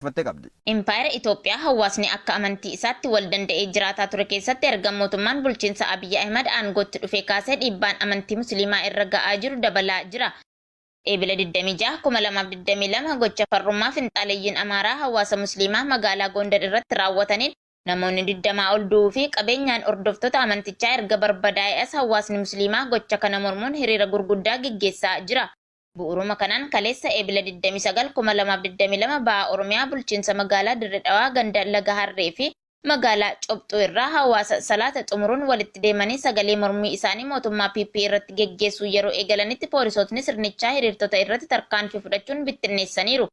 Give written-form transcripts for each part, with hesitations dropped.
Qindeeffatte qabdi. Impaayera Itoophiyaa hawaasni akka amantii isaatti wal danda'ee jiraataa ture keessatti erga mootummaan bulchiinsa Abiy Ahimad aangootti dhufee kaasee dhiibbaan amantii Musliimaa irra ga'aa jiru dabalaa jira. Eebila 26, 2022 gocha farrummaa finxaaleyyiin Amaaraa hawaasa Musliimaa magaalaa Gondar irratti raawwataniin namoonni 20 ol du'uu fi qabeenyaan hordoftoota amantichaa erga barbadaa'ee as hawaasni Musliimaa gocha kana mormuun hiriira gurguddaa geggeessaa jira. Bu'uuruma kanaan kaleessa Eebila 29, 2022 Baha Oromiyaa bulchiinsa magaalaa Dirre Dhawaa ganda Laga Harree fi magaalaa Cobxuu irraa hawaasa salaata xumuruun walitti deemanii sagalee mormii isaanii mootummaa PP irratti geggeessuu yeroo eegalanitti poolisootni sirnichaa hiriirtota irratti tarkaanfii fudhachuun bittinneessaniiru.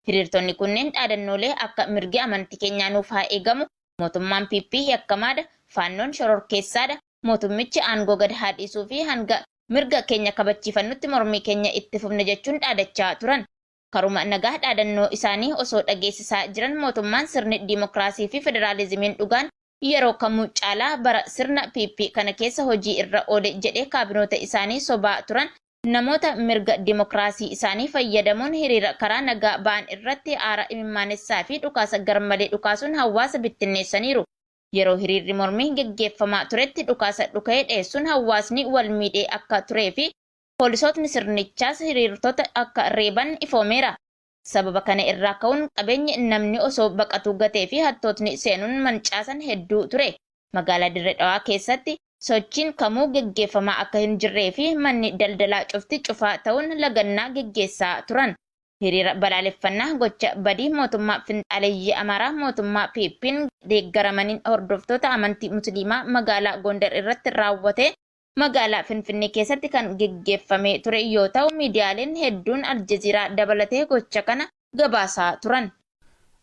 Hiriirtonni kunneen dhaadannoolee akka mirgi amantii keenyaa nuuf haa eegamu, mootummaan PP yakkamaadha, Faannoon shororkeessaadha, mootummichi aangoo gad haa dhiisuu fi hanga mirga keenya kabachiifannutti mormii keenya itti fufna jechuun dhaadachaa turan. Karuma nagaa dhaadannoo isaanii osoo dhageessisaa jiran mootummaan sirni diimokiraasii fi federaalizimiin dhugaan yeroo kamuu caalaa bara sirna PP kana keessa hojii irra oole jedhee kaabinoota isaanii sobaa turan namoota mirga dimokiraasii isaanii fayyadamuun hiriira karaa nagaa ba'an irratti aara imimmaanessaa fi dhukaasa garmalee dhukaasuun hawaasa bittinneessaniiru. Yeroo hiriirri mormii geggeeffamaa turetti dhukaasa dhuka'e dheessuun hawaasni wal miidhee akka turee fi poolisootni sirnichaas hiriirtota akka reeban ifoomeera. Sababa kana irraa ka'uun qabeenyi namni osoo baqatuu gatee fi hattootni seenuun mancaasan hedduu ture. Magaalaa Dirre Dhawaa keessatti sochiin kamuu geggeeffamaa akka hin jirree fi manni daldalaa cufti cufaa ta'uun lagannaa geggeessaa turan. Hiriira balaaleffannaa gocha badii mootummaa finxaaleyyii Amaaraa mootummaa PPn deeggaramaniin hordoftoota amantii Musliimaa magaalaa Gondar irratti raawwate magaalaa Finfinnee keessatti kan geggeeffamee ture yoo ta'u miidiyaaleen hedduun Aljaziiraa dabalatee gocha kana gabaasaa turan.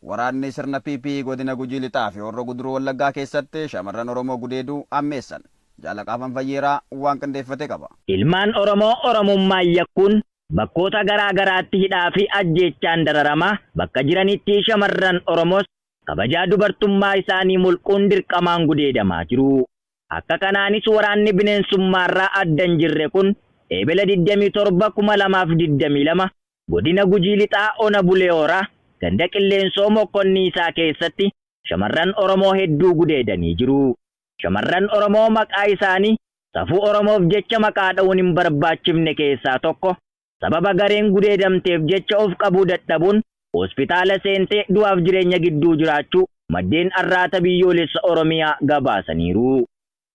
Waraanni sirna PP godina Gujii Lixaa fi Horroo Guduruu Wallaggaa keessatti shamarran Oromoo gudeeduu hammeessan. Jaal Haqaafan Fayyeeraa waan qindeeffate qaba. Ilmaan Oromoo Oromummaan yakkuun bakkoota garaa garaatti hidhaa fi ajjeechaan dararamaa bakka jiranitti shamarran Oromoos kabajaa dubartummaa isaanii mulquun dirqamaan gudeedamaa jiru. Akka kanaanis waraanni bineensummaarraa adda hin jirre kun Eebila 27, 2022 godina Gujii Lixaa ona Bulee Horaa ganda Qilleensoo Mokkonniisaa keessatti shamarran Oromoo hedduu gudeedanii jiru. Shamarran Oromoo maqaa isaanii safuu Oromoof jecha maqaa dha'uun hin barbaachifne keessaa tokko sababa gareen gudeedamteef jecha of qabuu dadhabuun hospitaala seentee du'aaf jireenya gidduu jiraachuu maddeen Arraata Biyyoolessa Oromiyaa gabaasaniiru.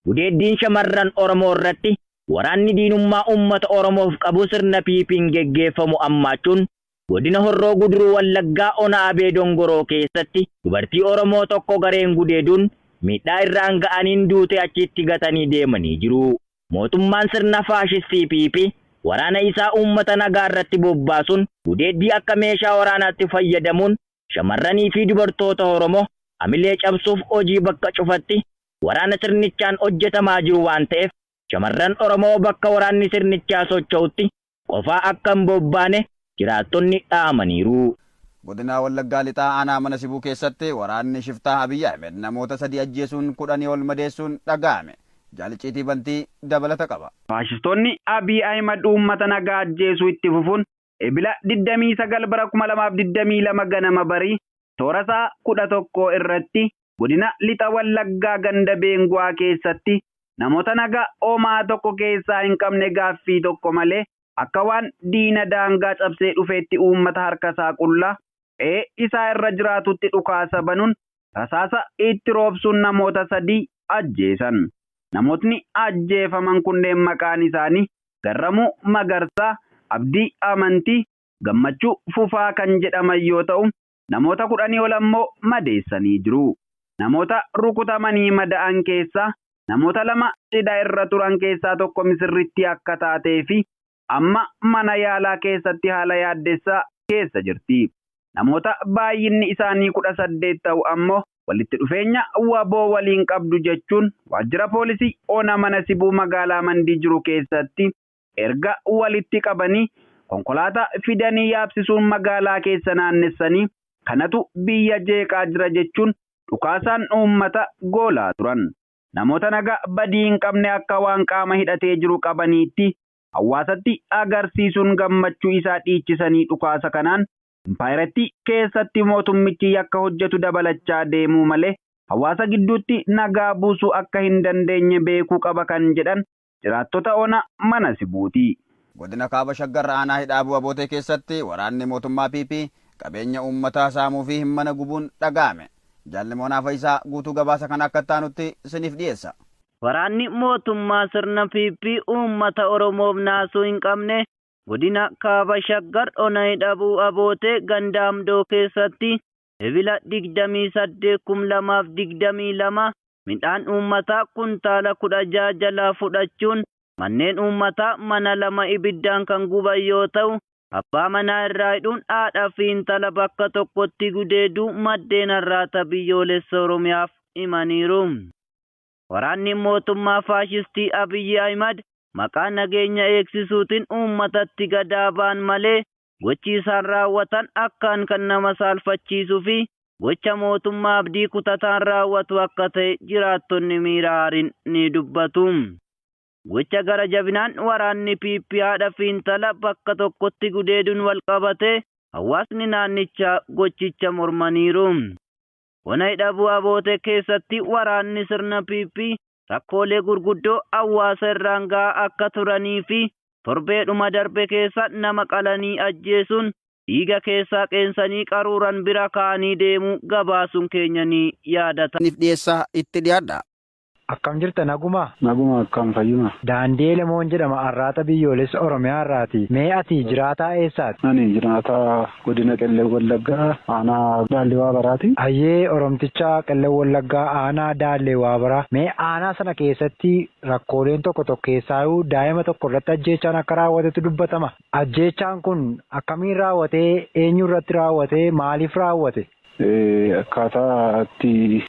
Gudeeddiin shamarran Oromoo irratti waraanni diinummaa uummata Oromoof qabu sirna PPn geggeeffamu ammaachuun godina Horroo Guduruu Wallaggaa ona Abee Dongoroo keessatti dubartii Oromoo tokko gareen gudeeduun miidhaa irraan ga'aniin duutee achitti gatanii deemanii jiru. Mootummaan sirna faashistii PP waraana isaa uummata nagaa irratti bobbaasuun gudeeddii akka meeshaa waraanaatti fayyadamuun shamarranii fi dubartoota Oromoo hamilee cabsuuf hojii bakka cufatti waraana sirnichaan hojjetamaa jiru waan ta'eef shamarran Oromoo bakka waraanni sirnichaa socho'utti qofaa akka hin bobbaane jiraattonni dhaamaniiru. Godina Wallaggaa Lixaa aanaa Mana Sibuu keessatti waraanni shiftaa Abiy Ahimed namoota 3 ajjeesuun 10 ol madeessuun dhaga'ame. Jaal Icciitii Bantii dabalata qaba. Faashistoonni Abiy Ahimed uummata nagaa ajjeesuu itti fufuun Ebila 29 bara 2022 ganama barii toora sa'a 11:00 irratti godina Lixa Wallaggaa ganda Beengu'aa keessatti namoota nagaa homaa tokko keessaa hin qabne gaaffii tokko malee akka waan diina daangaa cabsee dhufeetti uummata harka isaa qullaa qe'ee isaa irra jiraatutti dhukaasa banuun rasaasa itti roobsuun namoota 3 ajjeesan. Namootni ajjeefaman kunneen maqaan isaanii Garramuu Magarsaa, Abdii Amantii, Gammachuu Fufaa kan jedhaman yoo ta'u, namoota kudhanii ol ammoo madeessanii jiru. Namoota rukutamanii mada'an keessaa namoota 2 cidha irra turan keessaa tokko misirrittii akka taatee fi amma mana yaalaa keessatti haala yaaddessaa keessa jirti. Namoota baay'inni isaanii 18 ta'u ammoo walitti dhufeenya wbo waliin qabdu jechuun waajjira poolisii ona Mana Sibuu magaalaa Mandii jiru keessatti erga walitti qabanii konkolaataa fidanii yaabsisuun magaalaa keessa naannessanii kanatu biyya jeeqaa jira jechuun dhukaasaan uummata goolaa turan. Namoota nagaa badii hin qabne akka waan qaama hidhatee jiru qabaniitti hawaasatti agarsiisuun gammachuu isaa dhiichisanii dhukaasa kanaan Impaayiratti keessatti mootummichi yakka hojjetu dabalachaa deemuu malee hawaasa gidduutti nagaa buusuu akka hin dandeenye beekuu qaba kan jedhan jiraattota ona Mana Sibuuti. Godina Kaaba Shaggar aanaa Hidhaabuu Abootee keessatti waraanni mootummaa PP qabeenya uummataa saamuu fi mana gubuun dhaga'ame. Jaalli Moonaa Fayisaa guutuu gabaasa kana akka taanutti isiniif dhiyeessa. Waraanni mootummaa sirna PP uummata Oromoof naasuu hin qabne godina Kaaba Shaggar ona Hidhabuu Abootee ganda Amdoo keessatti Ebila 28, 2022 midhaan uummataa kuntaala 16 jalaa fudhachuun manneen uummataa mana 2 ibiddaan kan guban yoo ta'u, abbaa manaa irraa hidhuun haadhaa fi intala bakka tokkotti gudeeduu maddeen Arraata Biyyoolessa Oromiyaaf himaniiru. Waraanni mootummaa faashistii Abiyyi Ahimad maqaa nageenya eegsisuutiin uummatatti gadaa ba'an malee gochi isaan raawwatan akkaan kan nama saalfachiisuu fi gocha mootummaa abdii kutataan raawwatu akka ta'e jiraattonni miira aariin ni dubbatu. Gocha gara jabinaan waraanni PP haadha fi intala bakka tokkotti gudeeduun wal qabate hawaasni naannichaa gochicha mormaniiru. Ona Hidhabuu Abootee keessatti waraanni sirna PP rakkoolee gurguddoo hawaasa irraan gahaa akka turanii fi torbeedhuma darbe keessa nama qalanii ajjeesuun dhiiga keessaa qeensanii qaruuran bira kaa'anii deemuu gabaasuun keenya ni yaadata. Isiniif dhiyeessaa, itti dhiyaadha. Akkam jirta, nagumaa? Naguma, akkam, fayyuma? Daandii Elemoon jedhama, Arraata Biyyoolessa Oromiyaa irraati. Mee ati jiraataa eessaati? Ani jiraataa godina Qellem Wallaggaa, aanaa Daallee Waabaraati. Hayyee, Oromticha Qellem Wallaggaa, aanaa Daallee Waabaraa. Mee aanaa sana keessatti rakkooleen tokko tokko, keessaayuu daa'ima tokko irratti ajjeechaan akka raawwatetu dubbatama. Ajjeechaan kun akkamiin raawwatee, eenyu irratti raawwatee, maaliif raawwate? Akkaataa itti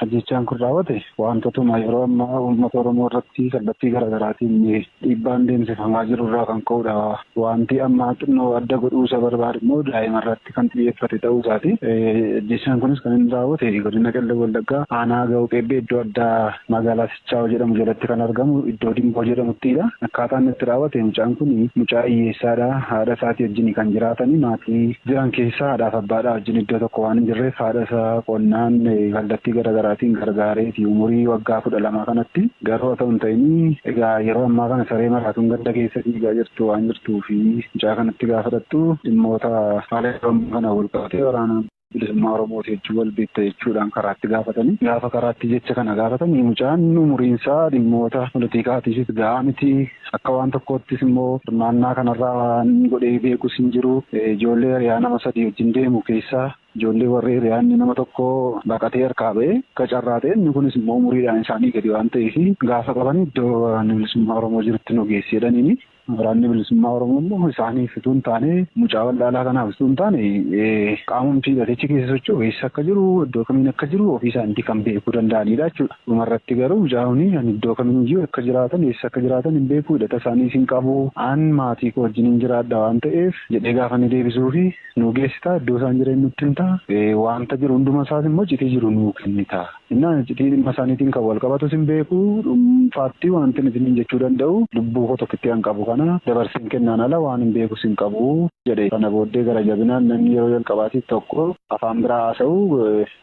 ajjechaan kun raawwate, wantootuma yeroo ammaa uummata Oromoo irratti kallattii garaagaraatiin dhiibbaan deemsifamaa jiru irraa kan ka'udha. Wanti amma xinnoo adda godhuu isa barbaadu immoo daa'ima irratti kan xiyyeeffate ta'uu isaati. Ajjechaan kunis kan inni raawwate godina Qellem Wallaggaa, aanaa Ga'oo Qeebbee, iddoo addaa magaalaa Sichaa'oo jedhamu jalatti kan argamu iddoo Dimboo jedhamuttidha. Akkaataan itti raawwate, mucaan kun mucaa hiyyeessaadha. Haadha isaatii wajjin kan jiraatanii, maatii jiran keessaa haadhaaf abbaadhaa wajjin iddoo tokko waan hin jirreef, haadha isaa qonnaan kallattii garaagaraatiin gargaareeti umurii waggaa 12 kanatti. Garuu haa ta'u hin ta'inii, egaa yeroo ammaa kana saree maraatuun ganda keessa fiigaa jirtu waan jirtuu fi mucaa kanatti gaafa fudhattu dhimmoota haala yeroo ammaa kana wal qabatee waraana bilisummaa Oromooti jechuun wal beekta jechuudhaan karaatti gaafatanii, gaafa karaatti jecha kana gaafatanii, mucaan umuriinsaa dhimmoota poolitikaatiifis gahaa miti, akka waan tokkoottis immoo hirmaannaa kanarraa waan godhee beekus hin jiru. Ijoollee hiriyaa nama sadii wajjin deemu keessaa ijoollee warri hiriyaanni nama tokko baqatee harkaa ba'ee, akka carraa ta'e inni kunis immoo umuriidhaan isaanii gadi waan ta'eef, gaafa qaban iddoo waraanni bilisummaa Oromoo jirutti nu geessi jedhaniini. Waraanni bilisummaa Oromoo immoo isaaniif utuu hin taane, mucaa wallaalaa kanaaf utuu hin taane, qaamumti hidhatichi keessa socho'u eessa akka jiru, iddoo kamiin akka jiru ofii isaaniitii kan beekuu danda'anidha jechuudha. Dhumarratti garuu mucaan ani iddoo kamiin iyyuu akka jiraatan, eessa akka jiraatan hin beeku, hidhata isaaniis hin qabu, an maatii koo wajjin hin jiraadha waan ta'eef jedhee gaafa inni deebisuu fi nu geessitaa, iddoo isaan jiran nutti himtaa, wanta jiru hunduma isaas immoo citii jiru nuu kennita. Innaan citii dhimma isaaniitiin kan wal qabatus hin beeku, dhuunfaatti wanti nuti jechuu danda'u lubbuu koo tokkitti kan qabu kana dabarseen kennaan ala waan hin beekus hin qabu jedhe. Kana booddee gara jabinaan namni yeroo jalqabaatiif tokko afaan biraa haasa'u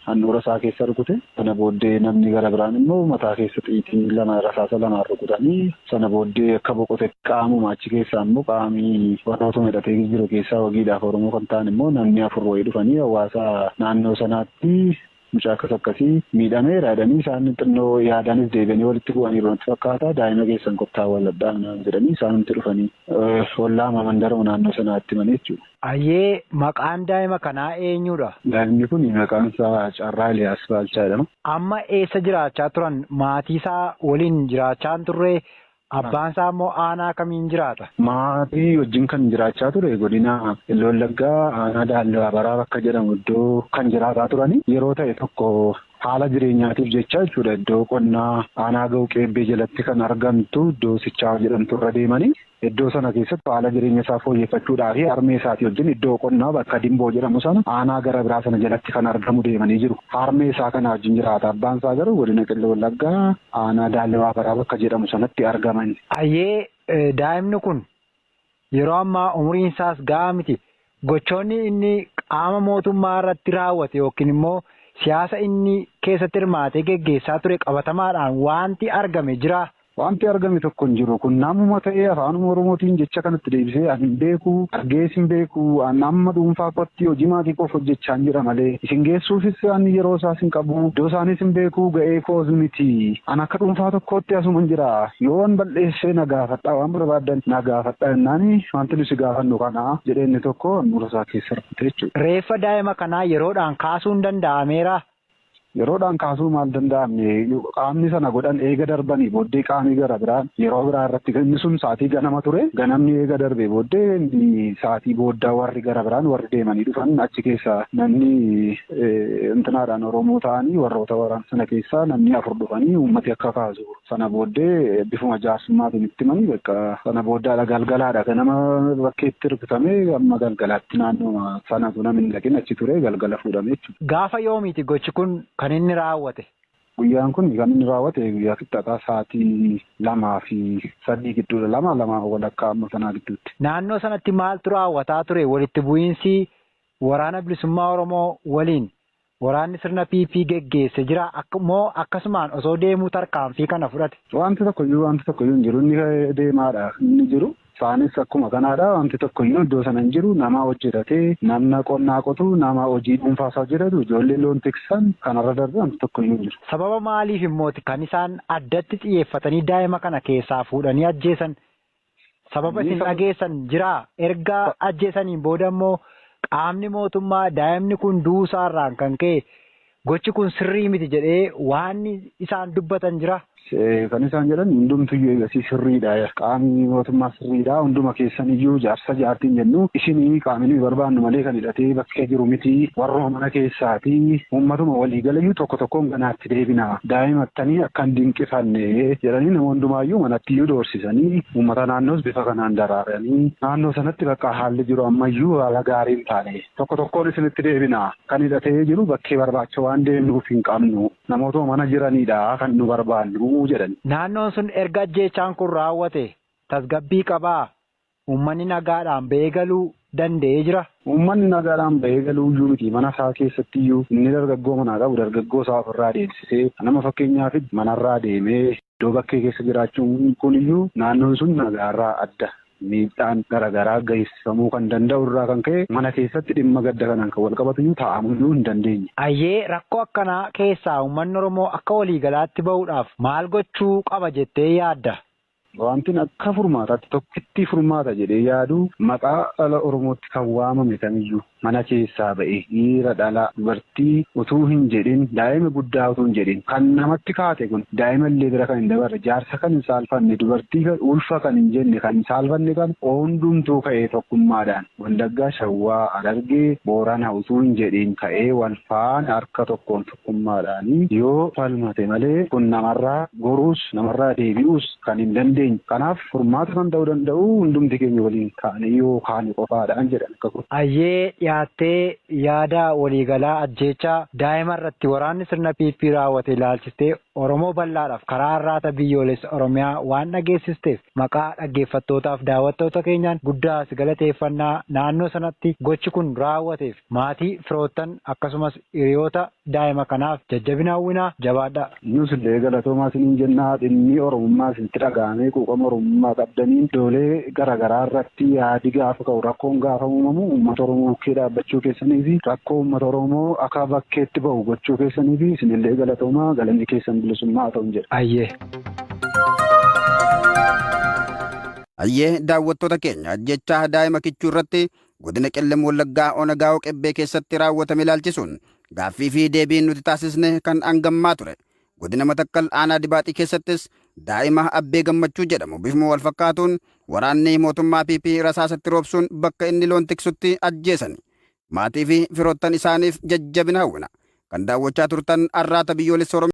handhuura isaa keessa rukute. Kana booddee namni gara biraan immoo mataa keessa xiitii lama, rasaasa lamaan rukutanii, sana booddee akka boqote, qaamuma achi keessaa immoo qaamii warrootuma hidhatee jiru keessaa wagiidhaaf Oromoo kan ta'an immoo namni afur wayii dhufanii hawaasa naannoo sanaatti mucaa akkas akkasii miidhameera jedhanii, isaan xinnoo yaadaanis deebi'anii walitti bu'aniiru natti fakkaata. Daa'ima keessan kottaa walladhaa jedhanii isaanumti dhufanii ollaama mandaruma naannoo sanaatti himanii jechuudha. Ayyee, maqaan daa'ima kanaa eenyudha? Daa'imni kun maqaan isaa Carraa Eliyaas Baalchaa jedhama. Amma eessa jiraachaa turan? Maatii isaa waliin jiraachaa hin turre? Abbaan isaa immoo aanaa kamiin jiraata? Maatii wajjin kan jiraachaa ture godina Qellem Wallaggaa, aanaa Daalloo Abaraa bakka jedhamu iddoo kan jiraataa turani, yeroo ta'e tokko haala jireenyaatiif jecha jechuudha, iddoo qonnaa aanaa Ga'u Qeebbee jalatti kan argamtu iddoo Sichaa jedhamtu irra deemanii, iddoo sana keessatti haala jireenya isaa fooyyeffachuudhaa fi harmee isaatii wajjin iddoo qonnaa bakka Dimboo jedhamu sana aanaa gara biraa sana jalatti kan argamu deemanii jiru. Harmee isaa kana wajjin jiraata. Abbaan isaa garuu godina Qellem Wallaggaa, aanaa Daalloo Abaraa bakka jedhamu sanatti argaman. Ayyee, daa'imni kun yeroo ammaa umuriin isaas gahaa miti. Gochoonni inni qaama mootummaa irratti raawwate yookiin immoo siyaasa inni keessatti hirmaatee geggeessaa ture qabatamaadhaan wanti argame jira. Wanti argame tokko hin jiru. Kun namuma ta'ee afaanuma Oromootiin jecha kanatti deebisee ani hin beeku, argees hin beeku, ani amma dhuunfaa kootti hojii maatii koof hojjechaa jira malee isin geessuufis ani yeroo isaas hin qabu, iddoo isaanis hin beeku, ga'ee koos miti. Ani akka dhuunfaa tokkootti asuma hin jira. Yoo an balleessee na gaafadhaa, waan barbaaddan na gaafadhaa jennaani wanti nuti gaafannu kana jedhee inni tokko handhuura isaa keessa rukute jechuudha. Reeffa daa'ima kanaa yeroodhaan kaasuun danda'ameera. Yeroodhaan kaasuu maal danda'amne, qaamni sana godhan eega darbanii booddee qaamni gara biraan yeroo biraa irratti, inni sun sa'aatii ganama ture, ganamni eega darbee booddee inni sa'aatii booddaa warri gara biraan warri deemanii dhufan achi keessa namni intinaadhaan Oromoo ta'anii warroota waraana sana keessaa namni 4 dhufanii uummati akka kaasu sana booddee bifuma jaarsummaatiin itti himanii bakka sana booddaadha, galgalaadha, ganama bakkeetti rukutamee amma galgalaatti naannoo sanatu namni hin dhaqin achi ture, galgala fuudhame jechuudha. Gaafa yoomiiti gochi kun kan inni raawwate? Guyyaan kun kan inni raawwate guyyaa Kibxataa sa'aatii 2 fi 3 gidduudha. 2, 2 walakkaa amma sanaa gidduutti. Naannoo sanatti maaltu raawwataa ture? Walitti bu'iinsi waraana bilisummaa Oromoo waliin waraanni sirna PP geggeesse jira moo akkasumaan osoo deemuu tarkaanfii kana fudhate? Wanti tokkoyyuu hin jiru. Inni deemaadha inni jiru. Isaanis akkuma kanaadha. Wanti tokkoyyuu iddoo sana hin jiru. Nama hojjetatee, namna qonnaa qotu, nama hojii dhuunfaasaa hojjetatu, ijoollee loon tiksan, kanarra darbe wanti tokkoyyuu hin jiru. Sababa maaliif immooti kan isaan addatti xiyyeeffatanii daa'ima kana keessaa fuudhanii ajjeesan? Sababa isin dhageessan jiraa? Erga ajjeesaniin booda immoo qaamni mootummaa daa'imni kun du'uusaarraan kan ka'e gochi kun sirrii miti jedhee waan isaan dubbatan jira? Kan isaan jedhan hundumtuyyuu eegasii sirriidha. Qaamni mootummaa sirriidha. Hunduma keessaniyyuu jaarsa jaartiin jennu isinii qaamni nuyi barbaannu malee kan hidhatee bakkee jiru miti. Warruma mana keessaati. Uummatuma waliigalayyuu tokko tokkoon ganaatti deebina. Daa'imattanii akka hin dinqifanne jedhanii nama hundumaayyuu manattiyyuu doorsisanii uummata naannoos bifa kanaan daraaranii naannoo sanatti bakka haalli jiru ammayyuu haala gaarii hin taane, tokko tokkoon isinitti deebina. Kan hidhatee jiru bakkee barbaacha waan deemnuuf hin qabnu. Namootuma mana jiranidha kan nu barbaannu jedhan. Naannoon sun erga ajjeechaan kun raawwate tasgabbii qabaa? Uummanni nagaadhaan ba'ee galuu danda'ee jira? Uummanni nagaadhaan ba'ee galuu iyyuu miti, mana isaa keessatti iyyuu inni dargaggoo manaa qabu dargaggoo isaa ofirraa deemsisee, nama fakkeenyaaf manarraa deemee iddoo bakkee keessa jiraachuun kun iyyuu naannoon sun nagaarraa adda. Miidhaan garaagaraa geessifamuu kan danda'u irraa kan ka'e mana keessatti dhimma gadda kanaan kan wal qabatu iyyuu taa'amuu iyyuu hin dandeenye. Ayyee, rakkoo akkanaa keessaa uummanni Oromoo akka waliigalaatti bahuudhaaf maal gochuu qaba jettee yaadda? Wanti akka furmaataatti tokkitti furmaata jedhee yaadu, maqaa dhala Oromootti kan waamame kamiyyuu mana keessaa ba'e, dhiira, dhala, dubartii utuu hin jedhin, daa'ima guddaa utuu hin jedhin, kan namatti kaate kun daa'ima illee bira kan hin dabarre, jaarsa kan hin saalfanne, dubartii ulfa kan hin jenne, kan hin saalfanne, kan hundumtuu ka'ee tokkummaadhaan Wallaggaa, Shawwaa, Harargee, Boorana utuu hin jedhin ka'ee wal faana harka tokkoon tokkummaadhaan yoo falmate malee kun namarraa goruus namarraa deebi'uus kan hin dandeenye. Kanaaf furmaata kan ta'uu danda'u hundumti keenya waliin kaane yoo kaane qofaadhaan jedhan akka kun. Ayyee, dhiyaattee yaada waliigalaa ajjeechaa daa'ima irratti waraanni sirna PP raawwate ilaalchistee Oromoo bal'aadhaaf karaa Arraata Biyyoolessa Oromiyaa waan dhageessisteef maqaa dhaggeeffattootaaf daawwattoota keenyaan guddaa si galateeffannaa. Naannoo sanatti gochi kun raawwateef maatii, firoottan akkasumas hiriyoota daa'ima kanaaf jajjabina hawwinaa, jabaadhaa. Nus illee galatoomaa isiniin jennaa. Dhimmi Oromummaa isinitti dhaga'amee quuqama Oromummaa qabdaniin iddoolee garaagaraa irratti yaadi gaafa ka'u, rakkoon gaafa uumamu uummata Oromoo bukkee dhaabbachuu keessanii fi rakkoo uummata Oromoo akka bakkeetti bahu gochuu keessanii fi isinillee galatoomaa, galanni keessan bilisummaa haa ta'u jedha. Ayyee. Ayyee, daawwattoota keenya, ajjechaa daa'ima kichuu irratti godina Qellem Wallaggaa Ona Gaa'oo Qebbee keessatti raawwatame ilaalchisuun gaaffii fi deebiin nuti taasisne kan hangammaa ture. Godina Matakkal aanaa Dibaaxii keessattis daa'ima Abbee Gammachuu jedhamu bifuma wal fakkaatuun waraanni mootummaa PP rasaasatti roobsuun bakka inni loon tiksutti ajjeesan. Maatii fi firoottan isaaniif jajjabina hawwina. Kan daawwachaa turtan Arraata Biyyoolessa Oromiyaa.